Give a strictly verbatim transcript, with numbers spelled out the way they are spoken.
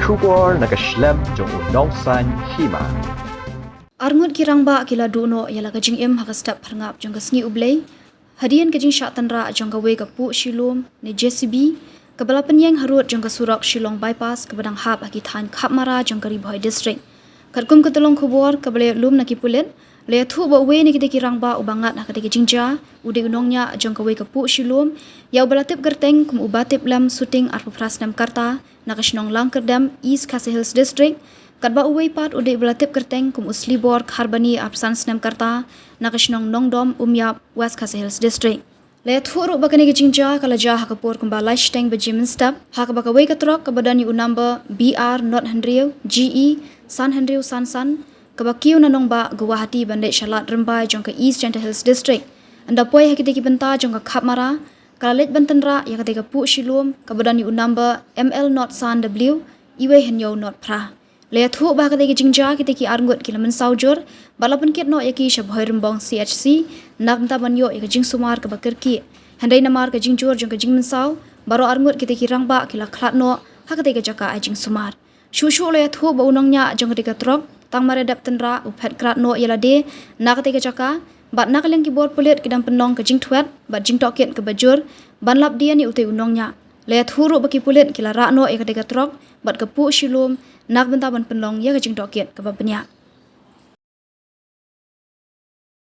Khubor na ka shlem jong u Nongsaiñ Hima. Arngut ki rangbah ki la duh noh ïa la ka jingim ha ka step pharngap jong ka sngi U Blei hadien ka jingshah tynrah jong kawei ka puh shilum ne J C B kaba la pynïeng harud jong ka surok Shillong Bypass kaba dang hap ha ki thaiñ Khapmara jong ka Ri Bhoi District. Katkum ka tyllong khubor kaba la ïoh lum na ki pulit, la ïathuh ba uwei na kitei ki rangbah uba ngat ha katei ka jingjia u dei u nongñiah jong kawei ka puh shilum ïa uba la tip kyrteng kum u Batiplem Suting, arphew phra snem ka rta, na ka shnong Langkyrdem, East Khasi Hills District, katba uwei pat u dei uba la tip kyrteng kum u Slibor Kharbani, arphew san snem ka rta, na ka shnong Nongdom, Umïap, West Khasi Hills District. La ïathuh ruh ba kane ka jingjia ka la jia ha ka por kumba lai shiteng baje mynstep, ha kaba kawei ka trok kaba don ïa u number B R not hynriew G E san hynriew san san, kaba kiew na nongbah Guwahati ban leit sha Lad Rymbai jong ka East Jaintia Hills District, ynda poi ha kitei ki bynta jong ka Khapmara, ka la leit ban tynrah ïa katei ka puh shilum kaba don ïa u number M L not san W iwei hynñiew not phra. La ïathuh ba ha katei ka jingjia kitei ki arngut ki la mynsaw jur bad la pynkit noh ïa ki sha Bhoirymbong C H C na ka bynta ban ïoh ïa ka jingsumar kaba kyrkieh. Hynrei namar ka jingjur jong ka jingmynsaw, baroh arngut kitei ki rangbah ki la khlad noh ha katei ka jaka ai jingsumar. Shuh shuh la ïathuh ba u nongñiah jong katei ka trok, tang mar ïa dep tynrah u phet krad noh ïa lade na katei ka jaka, bad na ka liang ki bor pulit ki dang pynlong ka jingthwet bad jingtohkit kaba jur ban lap dien ïa utei u nongñiah. La ïathuh ruh ba ki pulit ki la rah noh ïa katei ka trok bad ka puh shilum na ka bynta ban pynlong ïa ka jingtohkit kaba bniah.